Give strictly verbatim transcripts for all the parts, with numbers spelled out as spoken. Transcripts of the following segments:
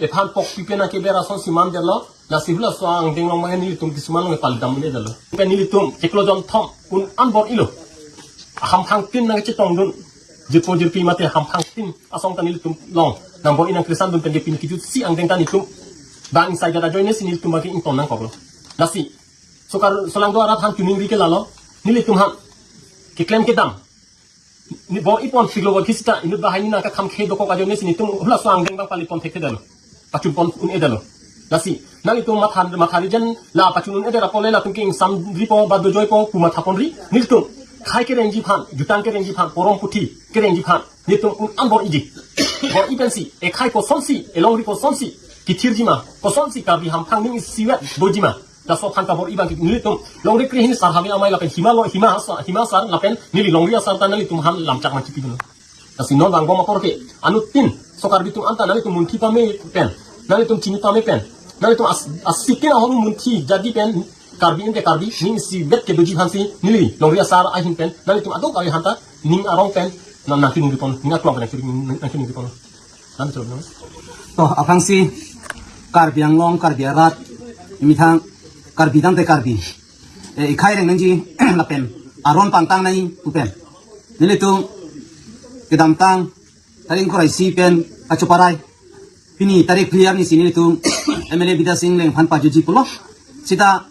Ephan pokpi pen nangkeber asonsi mandetlo. Lasi hula so angdeng along ma nelitum kisuman along pali dam un-edetlo. Pen nelitum chiklo jonthom un anbor-ilo. Hamphang tin nangkachetongdun. Jirpo jirpi mate hamphang tin asong ta nelitum along nangbor-i nangkrisandun pen ke pini kejutsi angdeng ta nelitum bang insai gada ajoine si nelitum bang ke ington nangkoklo. Lasi sokar solangdo arat aphan kaningri ke lalo. Nelitum aphan keklem kedam ni bor-ipon siklo bor kisita inut bahai ni nangkakhamkhe dokok ajoine si nelitum hula so angdeng bang pali pon thekthedetlo. Pachun pon un-edetlo. Lasi nanglitum matha matha rijen la pachun un-edet apot le latum ke ingsamripo ba dojoipo pu mathaponri. Nelitum khai kerengji aphan, jutang kerengji aphan, porom puthi kerengji aphan nelitum un anbor-iji. Bor-i pensi ekhai kosonsi, elongri kosonsi kethirji ma, kosonsi Karbi hamphang ning isivet doji ma, laso aphan kabor-i bang ke nelitum longri krehini sar Habe Amei lapen Hima lo, Hima asar, Hima asar lapen neli longri asar ta nanglitum aphan lamchak nangchipidunlo. Lasi non vangbom apor ke anuttin so Karbi atum anta nanglitum munthi pame pen, nanglitum chini pame pen, nanglitum as, asitin ahormu munthi jadi pen Karbi ante Karbi ning isivet kedoji aphansi neli longri asar ahin pen nanglitum aduk avi hanta ning arong pen nang nangkiningri pon, ning aklong pen nangkiningri pon. Nang chok nang. To aphrangsi Karbi Anglong, Karbi arat, methang Karbi tangte Karbi, eh, ikhai reng nangji lapen aron pangtang nangji pu pen nelitum kedamtang tarik ingkoi ra isi pen kachoparai, pini tarik phli arni si nelitum M L A Bidya Sing Engleng aphan pajutji pulo. Sita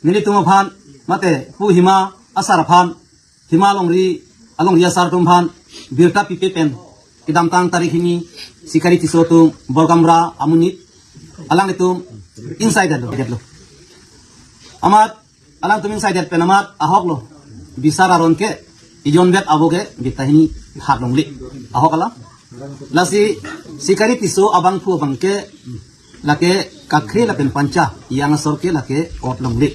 nelitum aphan mate pu Hima asar aphan, Hima alongri, alongri asar atum aphan birta pipe pen kedamtang tarik hini Sikari Tisso atum Borgamra amonit alanglitum insai detlo, detlo. Amat alangtum insai det pen amat ahok lo. Bisar aron ke ijon vet avo ke birta hini hat longle, ahok alam. Lasi Sikari Tisso abangphu abang ke lake Kakhre lapen Pancha, yang asor ke lake ot longle.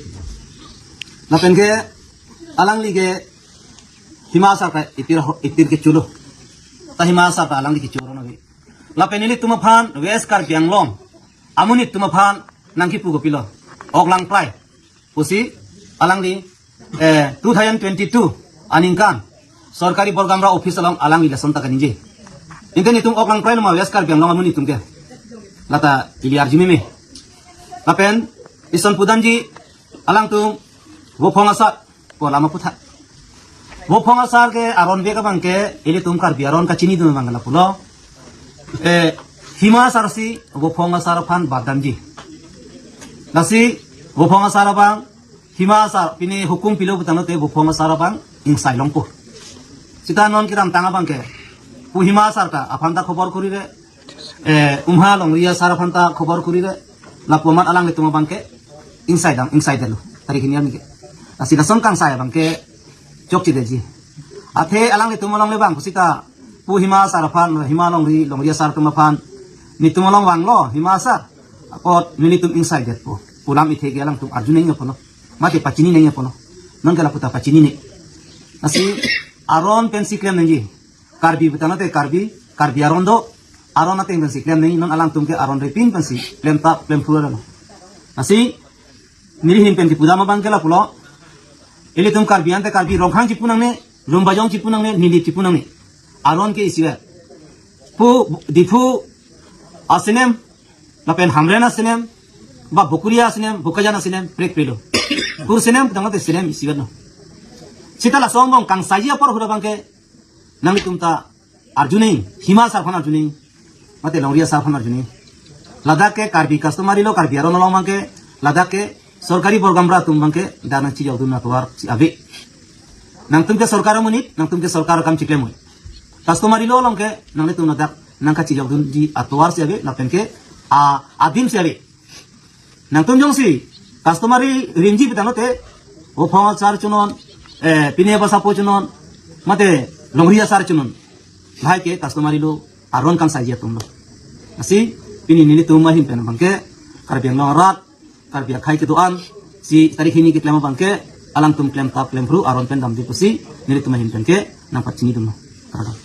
Lapen ke alangli ke Hima asar ta itir ho-, itir kecho lo. Ta Hima asar ta alangli kecho ro nave. Lapen nelitum aphan West Karbi Anglong amonit atum aphan nangkipu kopilo, ok langprai pusi alangli, eh, two thousand twenty-two aningkan sorkari Borgamra office along alangli lason ta kaningje. Ante nelitum ok langprai lo ma West Karbi Anglong amonit atum ke? Lata ili arju meme. Lapen ison pudamji, alangtum Vophong asar, pu lama putha. Vophong asar ke aron vek abang ke ilitum Karbi aron kachinidun abang ke lapulo. Eh, Hima asar si Vophong asar aphan badamji. Lasi Vophong asar abang, Hima asar pine hukum pilo pu tangte Vophong asar abang ingsai longpo. Sita non kedamtang abang ke pu Hima asar ta aphan ta khobor kurire, eh, umha longri asar aphan ta khobor kurire, lapu amat alanglitum abang ke ingsai dam, ingsai detlo tarik hini arni ke. Lasi lason kangsai abang ke chokche detji. Athe alanglitum along le bang pu sita pu Hima asar aphan, Hima longri, longri asar atum aphan nelitum along vanglo Hima asar, apot nelitum ingsai detpo pu alam ithe ke alangtum arju nangji apotlo. Mate pachini nangji apotlo. Non ke lapu ta pachinine. Lasi aron pensi klem nangji. Karbi pu tangte Karbi, Karbi aron do, aron ateng pensi klem nangji, non alangtum ke aron repin pensi klemtap klemphru lo. Lasi neli ahin pen kipudam abang ke lapulo. Ilitum Karbi ante Karbi Rongkhang chipu nangne, Lumbajong chipu nangne, Nilip chipu nangne. Aron ke isivet. Pu Diphu asenem, lapen Hamren asenem, ba Bokolia asenem, Bokajan asenem, prekprelo. Kur senem, tangte senem isivetlo. Sita laso angbong kangsai apor hura abang ke nanglitum ta arju nangji, Hima asar aphan arju nangji, mate longri asar aphan arju nangji. Ladak ke Karbi customary lo, Karbi aron along abang ke, ladak ke sorkari Borgamra atum abang ke dak nangchijokdun atovar si ave. Nangtum ke sorkar amonit, nangtum ke sorkar akam chiklem oi. Customary lo along ke nanglitum ladak nangkachijokdunji atovar si ave, lapen ke a, adim si ave. Nangtum jongsi customary rimji pu tangte, Vophong asar chonon, eh, pine basapo chonon, mate longri asar chonon. Lahai ke customary lo, aron kangsaiji atum lo. Lasi pini nelitum ahin pen abang ke Karbi Anglong arat, Karbi akhai kedo-an si tarik hini keklem abang ke alangtum klemtap klemphru aron pen damji pusi nelitum ahin pen ke nangpachinidunlo. Kardom.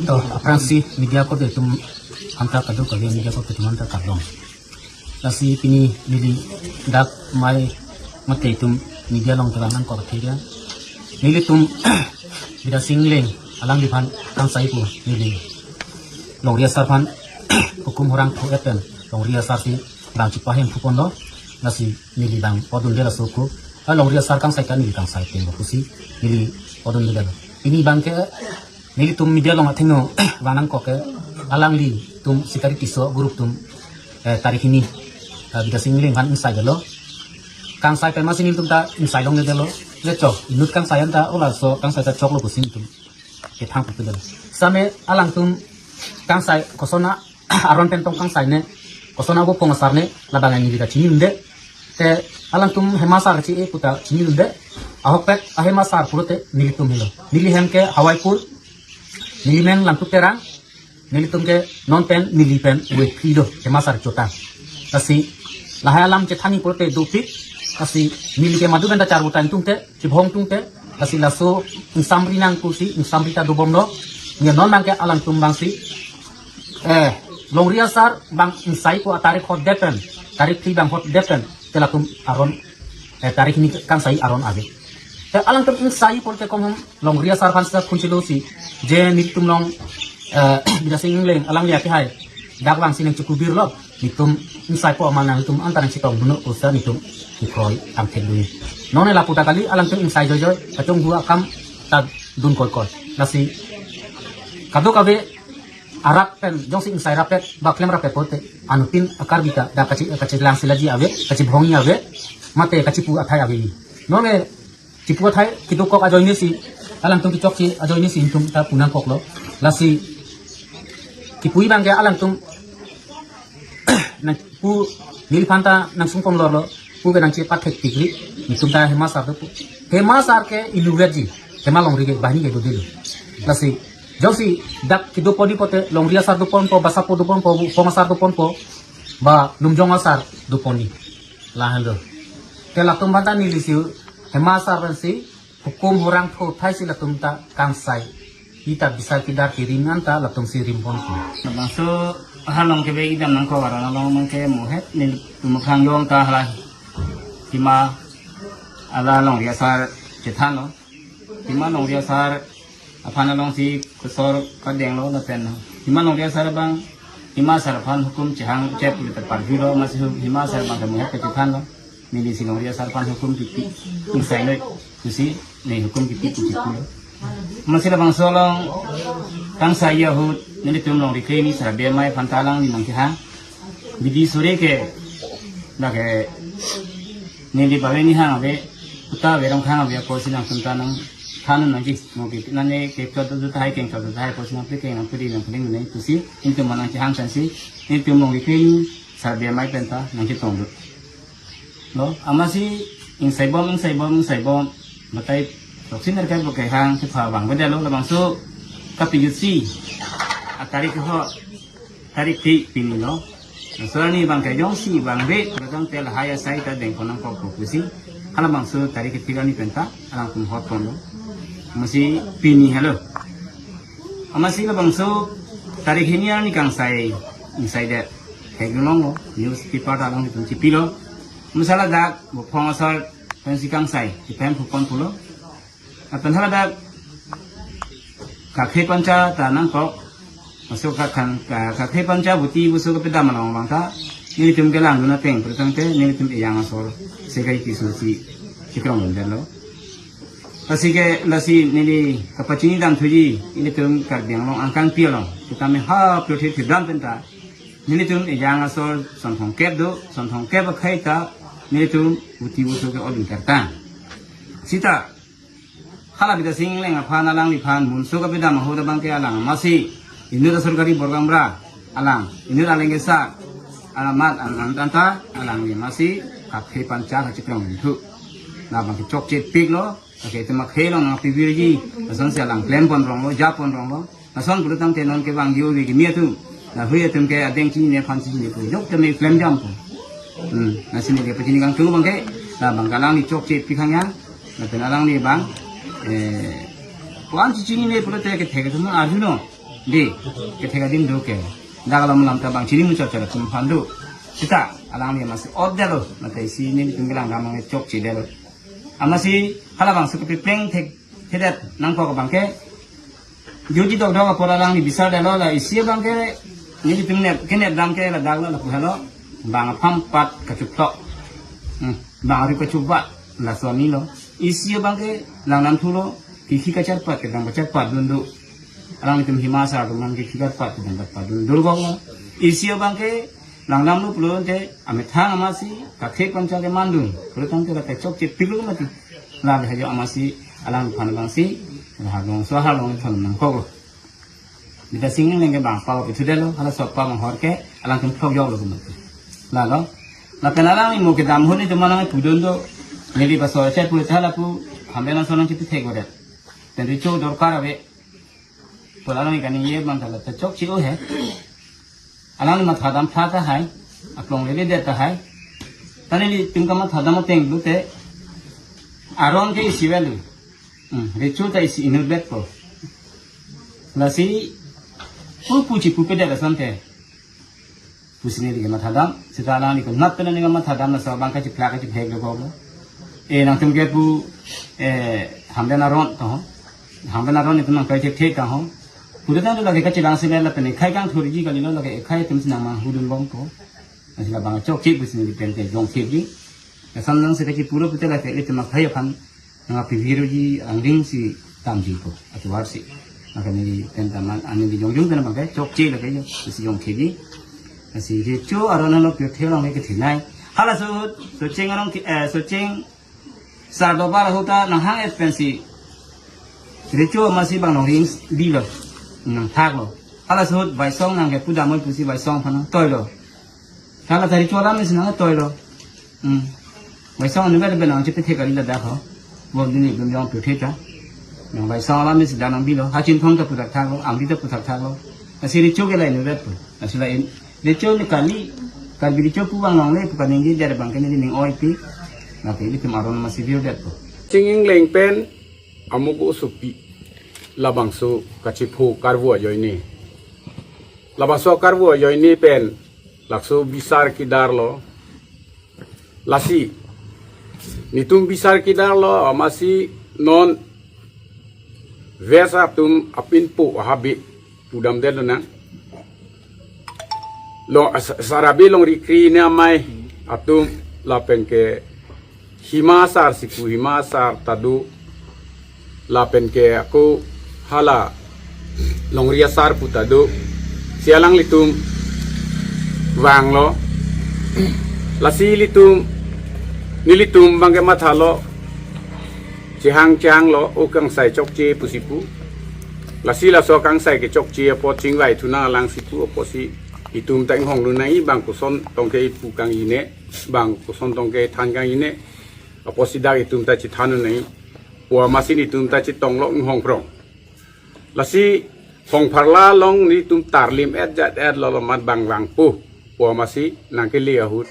To, aphrangsi media korte atum anta kadokave, media korte atum anta kardom. Lasi pini neli dak mai mate itum media along telang nangkok thek ya. Nelitum Bidya Sing Engleng alangliphan kangsai pu neli longri asar aphan Hukum horang thu et pen longri asar si bang chipahemphu ponlo, lasi neli bang podunde laso ko. A longri asar kangsai ta neli kangsai pen pusi neli podundelo. Pini bang ke nelitum media along athengno vang nangkok ke alanglitum Sikari Tisso group atum, eh, tarik hini, eh, Bidya Sing Engleng aphan ingsaidetlo. Kangsai pen masi nelitum ta ingsailongledetlo. Lechok, inut kangsai anta olaso kangsai ta choklo pusi nelitum kethang pupedetlo. Same alangtum kangsai kosonsi aron pen tong kangsai ne, kosonsi abo pong asar ne, labang neli ta chinidunde. Te alangtum Hema sar kachi-e pu ta chinidunde. Ahokpet a Hema sar pulote nelitum helo. Neli hem ke Hawaipur, neli men Langtuk Terang, nelitum ke non pen neli pen wet phli do, Hema sar chota. Lasi lahai alam chethanji pulote dopik, lasi neli ke madu pen ta charvo ta ingtungte, chibhong tungte, lasi laso ingsamri nang pusi, ingsamri ta dobomlo, nge non bang ke alangtum bang si, eh, longri asar bang ingsai ko atarik hot det pen, tarik phli bang hot det pen, te latum aron, eh, tarik hini kangsai aron ave. Te alangtum ingsai pulote kom hum longri asar aphan sa phun chilo si, je nelitum along, eh, Bidya Sing Engleng alangli akehai dak vang si nangchikubirlo, nelitum ingsai po aman nangtum anta nangchetongdunnon pusi nelitum ikroi angthek dun. Non lapu ta kali alangtum ingsai joijoi, kachonghu akam ta dun koikoi. Lasi kadokave arap pen, jongsi ingsai rappet, ba klem rappet pulote, anuttin a Karbi ta, dak kachi, kachelang silaji ave, kachibhongji ave, mate kachipu athai ave. Non chipu athai kedokok ajoine si, alangtum kechokche ajoine si nelitum ta pu nangkoklo. Lasi kipuji bang ke alangtum nangpu neliphan ta nangsung ponlorlo, pu ke nangchepathek pikri, nelitum ta Hema sar dopo. Hema sar ke inutvetji, Hema longri ke banghini ke dodelo. Lasi jongsi dak kedo podi pote longri asar doponpo, ba sapo doponpo, pong asar doponpo, ba lumjong asar doponji. Lahenlo. Te latum aphan ta neli si Hema sar aphan si hukum horang thu thai si latum ta kangsai. Ita bisar kedar kerim anta latum si rim ponpo. Bangso halong kebe idam nangkok aron along bang ke mohet nelitum aphrang jong ta hala Hema along longri asar chethanlo. Hema longri asar aphan along si kosor kadenglo lapen Hema longri asar bang Hema sar aphan hukum chehang chep pulote parjulo, masi hu-, Hema sar bang ke mohet kachethanlo. Neli si longri asar aphan hukum kipi, ingsainoi pusi ne hukum kipi pusi pulo. Masi labangso along kangsai ahut nelitum longri kre ni sarbei amei aphan ta alangli nangkehang. Bidi sore ke, dak ke neli bave ni hang ave, uta verong khang ave, ako si nangtum ta nangthan nangji, mo ke nane ke chot tu tahai keng chot tu tahai ako si nangpi keng nangpi di nangpi di nangpi di pusi, nelitum ma nangchehang chansi, nelitum longri kre ni sarbei amei pen ta nangchetonglo. Lo, amatsi ingsaibom, ingsaibom, ingsaibom, batai toksi nerkai bo kehang si pha bang bedetlo, labangso kapijutsi atarik ho, tarik phli pini lo. Laso arni bang ke jongsi bang re, kadang te lahai asai ta dengpon nangkok pusi, halabangso tarik phli arni pen ta alangtum hot ponlo. Amatsi pini helo. Amatsi labangso tarik hini arni kangsai ingsaidet theklonglo, newspaper ta alangtum chipilo. Amatsi ladak bo pong asar pensi kangsai, chipahemphu pon pulo. Lapen haladak kakhe pancha ta nangkok, masuk kakhan, ka-, kakhe pancha buti busu kapedam along bang ta, nelitum kelangdun ateng, pulotangte nelitum ejang asor Sikari Tisso si chikrongdundetlo. Lasi ke, lasi neli kapachinidam thuji, nelitum Karbi Anglong angkangpi along, sitame ha plothe thidam pen ta, nelitum ejang asor sonthong kep do, sonthong kep akhei ta, nelitum buti busu ke-odun kertang. Sita, hala Bidya Sing Engleng aphan alangliphan munso kapedam ahut abang ke alang amatsi inut asorkari borgambra, alang inut alengesa, alamat an, an, anta alangli amatsi kakhe pancha kachikrongdun thu. Labang ke chokche piklo, kakhe tema khelo nangpivirji, lasonsi alang klem pon ronglo, ja pon ronglo. Lason pulotangte non kevang yo wi kimi atum, lahui atum ke adeng chinine aphan chinine pu, jok tame klemjampo. Hmm, lasi neli kapachini kangtung bang ke, labang ke alangli chokche pi khang ya, lapen alangli bang, eh, puan chinine pulote kethek atum arjuno, de, kethek adim do ke, dak alam alam ta bang chini muchot chot atum aphan do. Sita, alangli amatsi otdetlo, mate isi nelitum kelangdam bang chokchedetlo. Amatsi halabangso kepepleng thek, thedet nangkok abang ke, juji dokdok apor alangli bisardetlo, la isi abang ke Nelitum nep, kenep dam ke ladak lo, lapu helo. Bang apam pat kachuphlok. Hmm. Bang ari kachubat, laso ani lo. Isi abang ke langdam thulo, kikhi kacharpat, kedam kacharpat dun do. Alanglitum hima asar atum aphan kikhi kacharpat, kedam kacharpat dun do kok lo. Isi abang ke langdamlo pulote, amethang amatsi, kakhek pancha ke mandun. Pulotangte la kechokche pilo mati. La hajo amatsi, alangphan abangsi, la hagong so halong thon nangkok lo. Bidya Sing Engleng ke bang paw pithudetlo, halaso paw bang hor ke, alangtum phlok joklo kumati. Lalo, lapen alang imo kedam ahut nelitum alang pudun do, neli ba sor chai pu tha lapu, Hamben ason nangchipithek bodet. Ten recho dorkar ave, pu alang kaningje abang ta la ta chokche o he. Alang mathadam pha tahai, aklong leledet tahai. Ta nelitum kamathadam ateng lote, aron ke isi avelo. Hmm, recho ta isi inutbetpo. Lasi, pu puchi pupedet asonte. Pusi neli kamathadam, seta alangli konat pen neli kamathadam, laso abang kachiphlak kachiphek dokok lo. E nangtum ke pu, e, Hamben aron to ho. Hamben aron nelitum nangkai thekthek ta ho. Pulotangte lake kachelang sila lapen ekhai kangthurji kalilo, lake ekhai atumsi nangmanghudun bompo. Lasi labang chokche pusi neli pen ke jongthekji. Lason nangsi kachipulo pute lake ilitum akhai aphan nangpiviroji angdengsi damji ko, atovarsi. Maka neli pen ta man, ani neli jongjong pen abang ke chokche lake jo, isi jongthekji. Lasi recho aron lo pyo thelong ke thinai. Halaso ahut, Socheng arong ke, eh, Socheng sar dobar ahut ta nanghang-et pensi recho amatsi bang nongring dilo, nangthaklo. Halaso ahut Baisong nangkepudam oi pusi Baisong aphan nangtoilo. Hala ta recho alam isi nangtoilo. Hmm. Baisong anu bel bel nangchipithek kali ladak ho. Bom dini bom jong pithek ta. Nang Baisong alam isi dan nangbilo. Ha Chinthong ta puthakthaklo, Amri ta puthakthaklo. Lasi recho ke la inutbetpo. Lasi la in, recho ni kali, Karbi recho pu bang longle pu kaningjedet abang ke neli ning oipi. Lake ilitum aron amatsi virdetpo. Socheng Engleng pen Amuko Sopi, labangso kachipho karvu ajoine. Labangso karvu ajoine pen, laso bisar kedarlo. Lasi, netum bisar kedarlo, amatsi non West atum apinpo ahabi pudamdetlo nang. Long, sa-, sar abi longri kre-ini amei atum lapen ke hima asar si pu hima asar ta do, lapen ke ako hala longri asar pu ta do, si alanglitum vanglo. Lasi ilitum, nelitum abang ke mathalo, chehang chehanglo, o kangsai chokche pusi pu. Lasi laso kangsai kechokche apot chingvai thunang alang si pu apotsi itum ta inghongdun nangji, bang koson tong ke ipu kangjine, bang koson tong kethan kangjine, apotsi dak itum ta chethan nangji. Pu amatsi netum ta chetonglo inghongprong. Lasi hongpharla along netum tarlim-et jat-etlo, lo mat bang vangpo. Pu amatsi nangkele ahut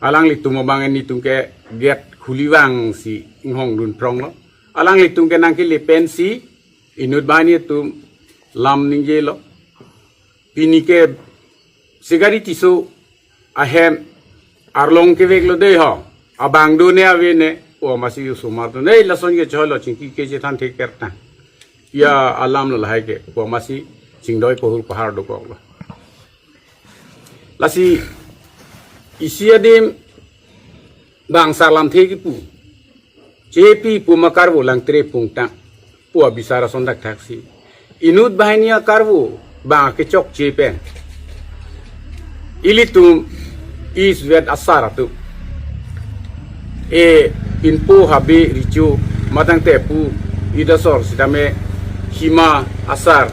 alanglitum abang netum ke gate khuli vangsi inghongdunpronglo. Alanglitum ke nangkele pensi inut banghini atum lam ningjelo. Pini ke Sikari Tisso ahem arlong keveklo dei ho. Abang done avene, pu amatsi osomar atum, "Ei, lason ke cholo, chingki ke chethan thekthek tang. Pia alam lo lahai ke," pu amatsi chingdoi pohur pahar dokoklo. Lasi isi adim bang sar lamthe kipu, chepi pu ma karvu langtre pungtang, pu abisar ason thakthaksi. Inut banghini akarvu bang kechokche pen, ilitum East West asar atum, e pinpo habe recho, matang tepu, idasor sitame hima asar,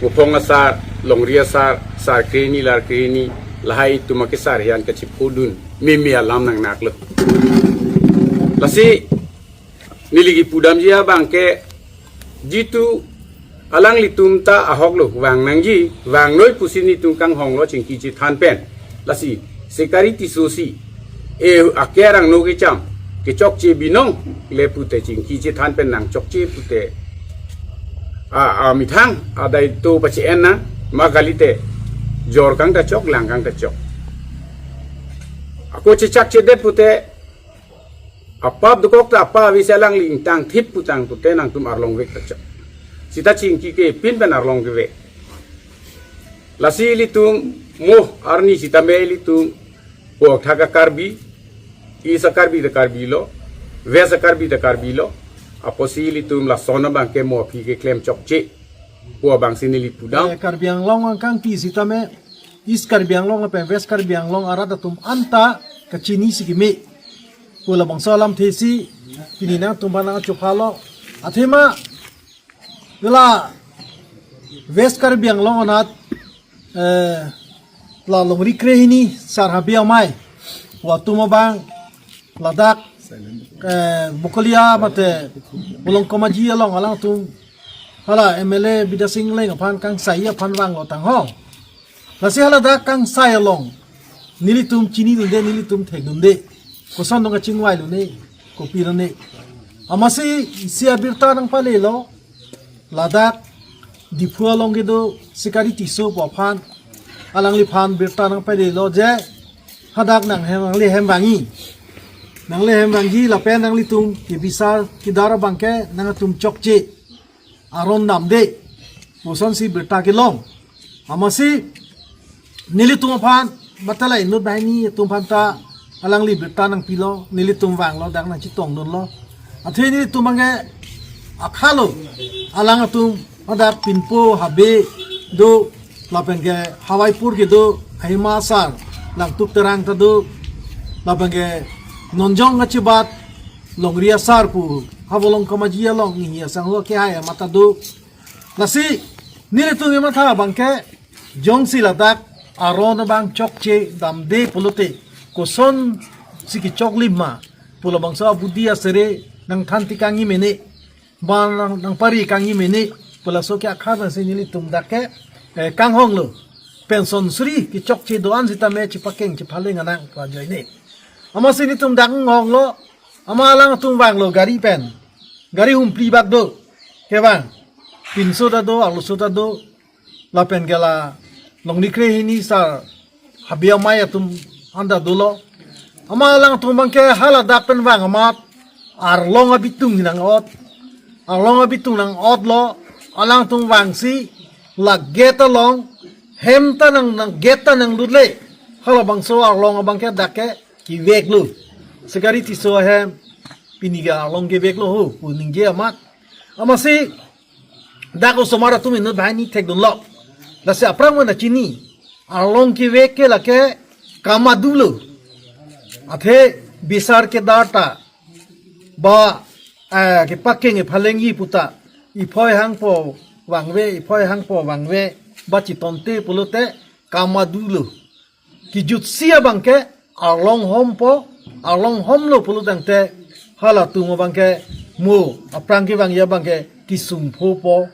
muphong asar, longri asar, sar kre-ini lar kre-ini, lahai itum akesar hian kachiphodun meme alam nangnaklo. Lasi neli kipudamji abang ke, jitu alanglitum ta ahoklo, vang nangji, vangnoi pusi netum kanghonglo chingki chethan pen. Lasi Sikari Tisso si, e, akerang no kecham, kechokche binong le pute chingki chethan pen nangchokche pute, a, amethang adai to pache-en nang, ma kalite jor kangtachok, lang kangtachok. Ako chechakchedet pute, apap dokok ta apa avese alangli ingtangthip putang pute nangtum arlong vek tachok. Sita chingki kepin pen arlong kevek. Lasi ilitum mo arni sitame ilitum puak thak a-Karbi, East a-Karbi ta Karbi lo, West a-Karbi ta Karbi lo, apotsi ilitum lason abangke mo aphi keklem chokche pu abangsi neli pudam. Eh, Karbi Anglong angkangpi sitame East Karbi Anglong lapen West Karbi Anglong arat atum anta kachinisi keme pu labangso alamthe si pini nangtum aphan nangchophalo. Athema la West Karbi Anglong anat, eh, la longri krehini sar Habe Amei pu atum abang ladak, eh, Bokolia mate Bolongkomaji along alangtum hala M L A Bidya Sing Engleng aphan kangsai aphan vanglo tangho. Lasi haladak kangsai along nelitum chinidunde, nelitum thekdunde. Koson dong kachingvailone, kopilone. Amatsi isi abirta nangpalelo, ladak Diphu along kedo Sikari Tisso pu aphan, alangliphan birta nangpalelo je hadak nanghem, nangli hem vangji. Nangli hem vangji lapen nanglitum kebisar kedar abangke nangtum chokche aron damde pusonsi birta kelong. Amatsi nelitum aphan matala inut banghini atum aphan ta alangli birta nangpilo, nelitum vanglo, dak nangchetongdunlo. Athe nelitum abangke akhalo, alangtum hadak pinpo Habe do, lapenke Hawaipur kedo Hema asar, Langtuk Terang ta do, lapenke Nonjong kachibat longri asar pu ha Bolongkomaji along nihi asangho kehai amat ta do. Lasi nelitum kematha abangke jongsi ladak aron abang chokche damde pulote kosonsi kechoklim ma pu labangso abudi asere nangthan tekangji mene, ba nang, nangpari kangji mene pu laso ke akha pensi nelitum dak ke, eh, kanghonglo. Penson suri kechokche do-an sitame chepakeng chephaleng anang pu ajoine. Amatsi nelitum dak ngonghonglo, ama alangtum vanglo gari pen. Gari humpli bak do. Kevang. Pinso ta do, arloso ta do. Lapenke la longri krehini sar Habe Amei atum anta dolo. Ama alangtum abangke haladak pen vang amat arlong abitung nang-ot. Arlong abitung nang-otlo, alangtum vangsi la gate along, hem ta nang, nang gate ta nanglutle, halabangso arlong abangke dak ke keveklo. Sikari Tisso ahem pini ke arlong keveklo ho pu ningje amat. Amatsi dak osomar atum inut banghini thekdunlo. Lasi aphrang mana chini, arlong kevek ke lake kam adu lo. Athe bisar kedar ta ba, eh, kepakeng kephalengji pu ta iphoi hangpo vangve, iphoi hangpo vangve, ba chetonte pulote kam adu lo. Kejutsi abangke arlong hompo, arlong homlo pulo tangte halatum abangke mo aphrang kevangji abangke kesung phopo.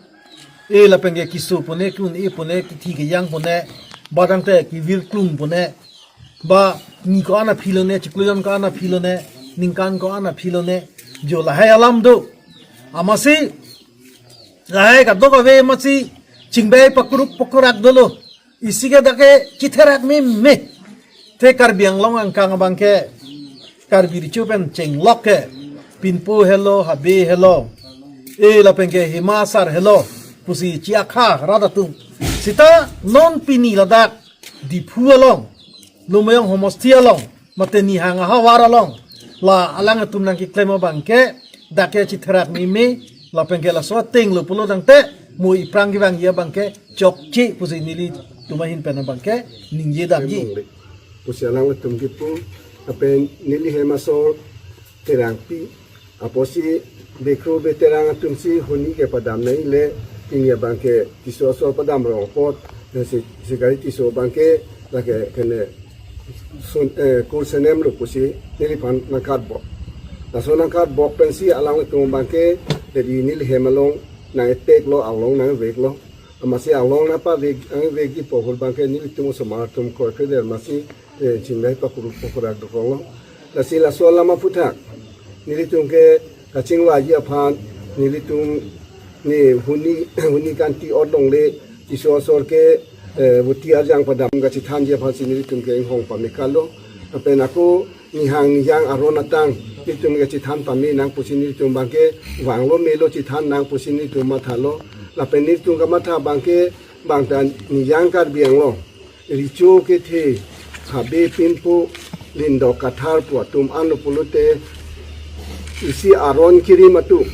E lapenke keso pone, ke-un-e pone, kethi kejang pone, ba tangte kevir klung pone, ba ni ko-an aphi lone, chiklo jon ko-an aphi lone, ningkan ko-an aphi lone, jo lahai alam do. Amatsi lahai kadokave amatsi chingvai pakuruk pakurak dolo. Isi ke dak ke chetherak meme. Te Karbi Anglong angkang abangke Karbi Recho pen chenglok ke pinpo helo, Habe helo, e lapenke Hema asar helo pusi chi akha rat atum. Sita non pini ladak Diphu along, Lumayong homosti along, mate Nihang ahavar along, la alangtum nangkeklem abangke dak ke chetherak meme, lapenke laso ateng lo pulo tangte mo iphrang kevangji abangke chokche pusi nelitum ahin pen abangke ningje damji. Pusi alangtum kipu, lapen neli Hema asor Terangpi, apotsi Bekro Beterang atumsi huni kepadam nangji le, pini abangke Tisso asor padam rong apot, lasi Sikari Tisso abangke lake kene sun, eh, kursenem lo pusi neliphan nangkatbok. Laso nangkatbok pensi alangtum abangke, jadi neli hem along nang-eteklo, arlong nangveklo. Amatsi arlong nangpavek, nangvekji pu ahut abangke nelitum osomar atum kroikre der amatsi, eh, chingvai pakuruk pakurak dokoklo. Lasi laso alam aphuthak nelitum ke kachingvaiji aphan, nelitum ni huni, huni kanti-ot longle, Tisso asor ke, eh, voti arjang padam kachethanji aphansi nelitum ke inghong pamekalo. Lapen ako Nihang Nihang aron atang nelitum kachethan pame nang pusi nelitum abangke vanglo melo chethan nang pusi nelitum mathalo. Lapen nelitum kamatha abangke Bangtan niyang Karbi Anglong, Recho kethe, Habe Pimpo, Lindok Kathar pu atum anlo pulote, isi aron kerim atum,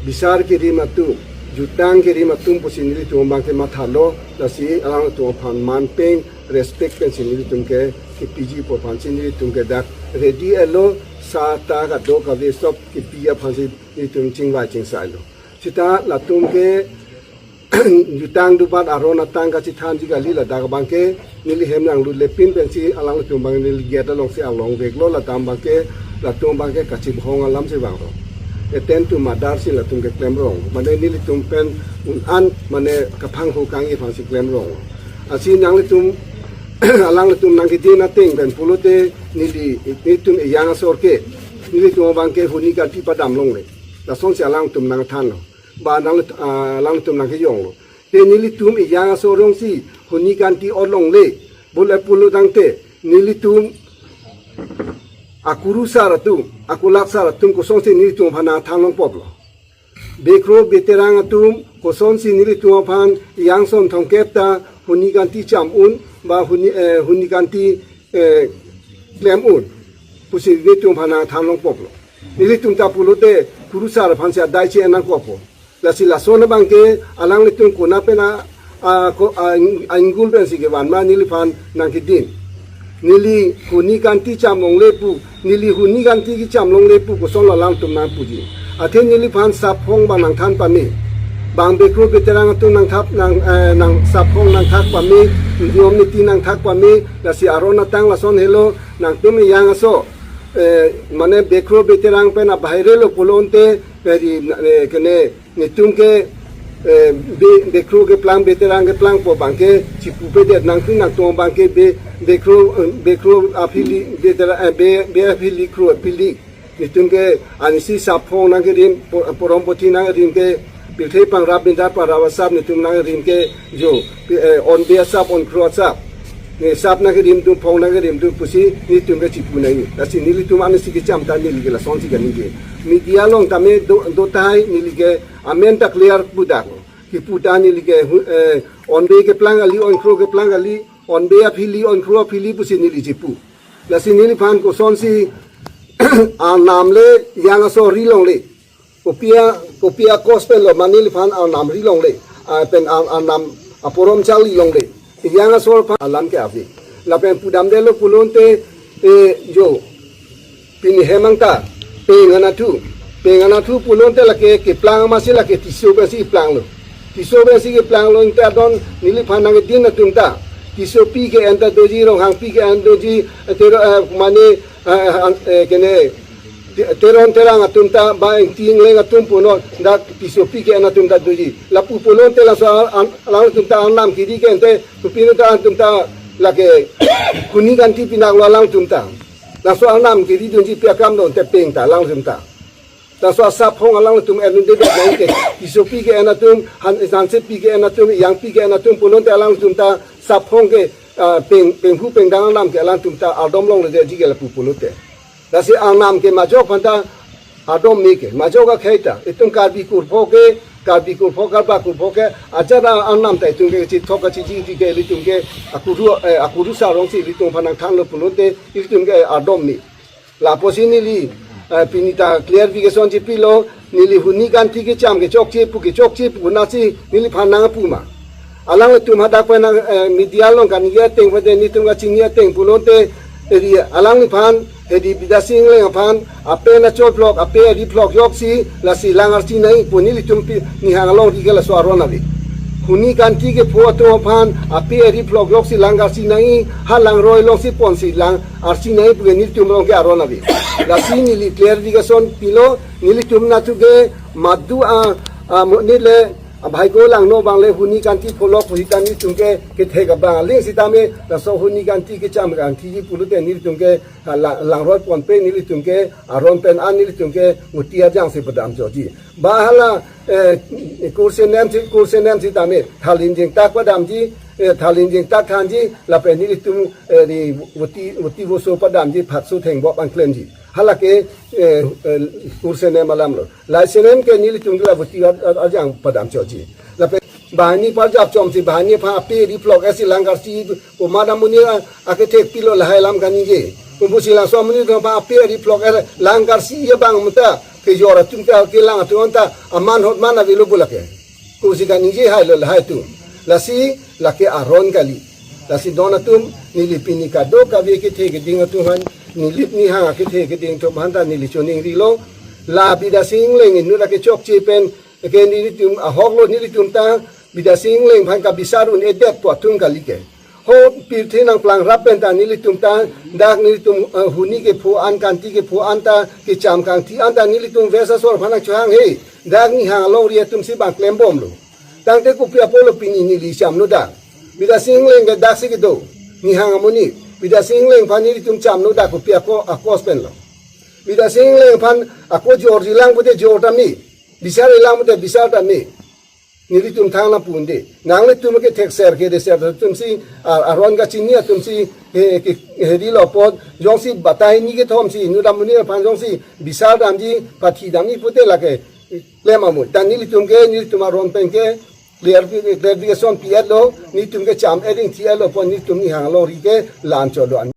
bisar kerim atum, jutang kerim atum pusi nelitum abangke mathalo, lasi alangtum aphan man pen, respect pensi nelitum ke, kepiji pu aphansi nelitum ke dak, ready elo, sa ta kado kave stop kepi aphansi nelitum chingvai chingsailo. Sita latum ke, jutang dubat aron atang kachethanji kali, ladak abangke neli hem nanglut lepin pensi alangtum abang neli gate alongsi along veklo, latum abangke, latum abangke kachibhong alamsi vanglo. Attempt to murder si latum ke klemrong. Mane nelitum pen un-an mane kaphang hukang aphansi klemrong. Lasi nanglitum, alangtum nangkedin ateng pen pulote neli, nelitum ejang asor ke, nelitum abangke Huni Kanti padam longle. Lasonsi alangtum nangthanlo. Ba nang, ah, alangtum nangkejonglo. Te nelitum ejang asor alongsi Huni Kanti ot longle. Bole pulo tangte nelitum akurusar atum, akulak sar atum kosonsi nelitum aphan nangthan longpoplo. Bekro beterang atum kosonsi nelitum aphan ejang ason thomkep ta Huni Kanti cham un, ba Huni, eh, Huni Kanti, eh, klem un pusi nelitum aphan nangthan longpoplo. Nelitum ta pulote kurusar aphansi adai che-en nangkokpo. Lasi lason abangke alanglitum konat pen a, a, ko, a, anggul pensi kevan ma neliphan nangkedin. Neli Huni Kanti cham longle pu, neli Huni Kanti kecham longle pu kosonlo alangtum nangpuji. Athe neliphan sap phong abang nangthan pame. Bang bekro beterang atum nangthap nang, eh, nang sap phong nangthak pame, niyom niti nangthak pame, lasi aron atang lason helo, nangtum ejang aso, eh, mane bekro beterang pen abahirelo pulote, eh, di, eh, kene, netum ke, eh, be, bekro keplang beterang keplangpo abangke chipupedet nangtum, nangtum abangke be, bekro, eh, bekro aphili beterang, eh, be, be aphili kro aphili. Netum ke ansi sap phong nangkerim, po-, porom pothi nangkerim ke, pirthe pangrap bindar pangrap asap netum nangkerim ke jo, pi-, eh, onbe asap onkro asap. Ne sap nangkerim atum phong nangkerim atum pusi netum ke chipu nangji. Lasi nelitum ansi kecham ta neli ke lasonsi kaningje. Media along tame do, do tahai neli ke amen ta clear pudak. Kipu ta neli ke hu-, eh, onbe keplang kali, onkro keplang kali, onbe aphili, onkro aphili pusi neli chipu. Lasi neliphan kosonsi arnam le ejang aso ri longle. Kopi a, kopi a cause penlo ma neliphan arnam ri longle. A, pen ar, arnam aporom charli longle. Ejang asor aphan alam ke ave. Lapen pudamdetlo pulote, eh, jo. Pini hem angta, peng anatthu. Peng anatthu pulote lake keplang amatsi lake Tisso pensi planglo. Tisso pensi keplanglo inte adon neliphan nangkedin atum ta. Tissopi ke-en ta doji, Ronghangpi ke-en doji, eh, Tero, eh, mane, eh, eh, kene, Te-, Teron Terang atum ta, ba Ingti Ingleng atum punon, dak Tissopi ke-en atum ta doji. Lapu pulote laso al-, al-, alangtum ta arnam kiri ke ente, kopi ta atum ta lake Huni Kanti pinaklo alangtum ta. Laso arnam kiri dunji pi akam do ente peng ta alangtum ta. Laso asap phong alangtum en-un-edet nangke. Tissopi ke-en atum, Han-, Hansepi ke-en atum, Ejangpi ke-en atum pulote alangtum ta sap phong ke, ah, peng, penghu pengdang arnam ke alangtum ta ardom longledetji ke lapu pulote. Lasi arnam ke majok aphanta ardom me ke, majok akhei ta. Itum Karbi kurpho ke, Karbi kurpho, Karbak kurpho ke, ajat arnam ta itum ke chithok kachiji ke ilitum ke akuru, eh, akurusar alongsi ilitum aphan nangthanlo pulote, ilitum ke ardom me. Lapusi neli, eh, pini ta clarification chepilo, neli Huni Kanti kecham kechokche pu, kechokche pu nasi neliphan nangpu ma. Alangtum hadak pen, eh, media along kaningje ateng pen netum kachini ateng pulote, eri alangliphan, eri Bidya Sing Engleng aphan, ape na chot phlok, ape eri phlok joksi, lasi lang arsi nangji pu nelitum pi, nihang along ri ke laso aron ave. Huni Kanti kepho atum aphan, ape eri phlok joksi lang arsi nangji, ha langroi alongsi ponsi lang arsi nangji pu ke nelitum along ke aron ave. Lasi neli clarification pilo, nelitum anatthu ke madu a, a, mo-, nele, a, bhai ko langno abang le Huni Kanti pholok pu sita nelitum ke kethek abang aling sitame, laso Huni Kanti kecham kanthiji pulote nelitum ke, a, la-, langroi ponpe nelitum ke, aron pen an nelitum ke, muti ajang si padam joji. Ba hala, eh, kursi nem si, kursi nem sitame, thalin jengtak padamji, eh, thalin jengtak thanji, lapen nelitum, eh, di voti, voti voso padamji, phatso thengbok an klemji. Hala ke, eh, eh, kursi nem alamlo. Laisi nem ke nelitum la voti a, a, ajang padam joji. Lapen Banghini parjap chomsi banghini aphan ape ri phlok-et si lang karsi pu amonit amonit akethek pilo lahai alam kaningje. Kumpusi laso amonit atum aphan ape ri phlok-et lang karsi abang mata kejor atum ke kelang atum anta aman hot man avelo pu lake. Kumsi kaningje hailo lahai atum. Lasi lake aron kali. Lasi don atum neli pini kadokave kethe keding atum aphan neli nihang akethe keding atum aphan ta neli choningrilo. La Bidya Sing Engleng inut akechokche pen ke nelitum ahoklo nelitum ta Bidya Sing Engleng aphan kabisar un-edet pu atum kali ke. Ho pirthe nangplangrap pen ta nelitum ta dak nelitum, eh, huni kepho an kanti kepho anta kecham kangthi anta nelitum West asor aphan nangchohang he. Dak nihang alongri atumsi bang klembomlo. Tangte kopi apotlo pini neli chamno dak. Bidya Sing Engleng ke daksi kedo. Nihang amonit. Bidya Sing Engleng aphan nelitum chamno dak kopi ako akos penlo. Bidya Sing Engleng aphan ako jorji lang pute jor tame. Bisar-i lang pute bisar tame. Nelitum thangnat pu un-e. Nanglitum kethekser kedeser atumsi, a-, aron kachini atumsi, he, ke, herilo apot, jongsi batai ni kethomsi, inut amonit aphan jongsi, bisar damji, pathi damji pute lake, klem amo. Ta nelitum ke, nelitum aron pen ke, clear, clarification pi-etlo, nelitum ke cham-et ingthi-etlo apot, nelitum nihang alongri ke, la-an chotlo.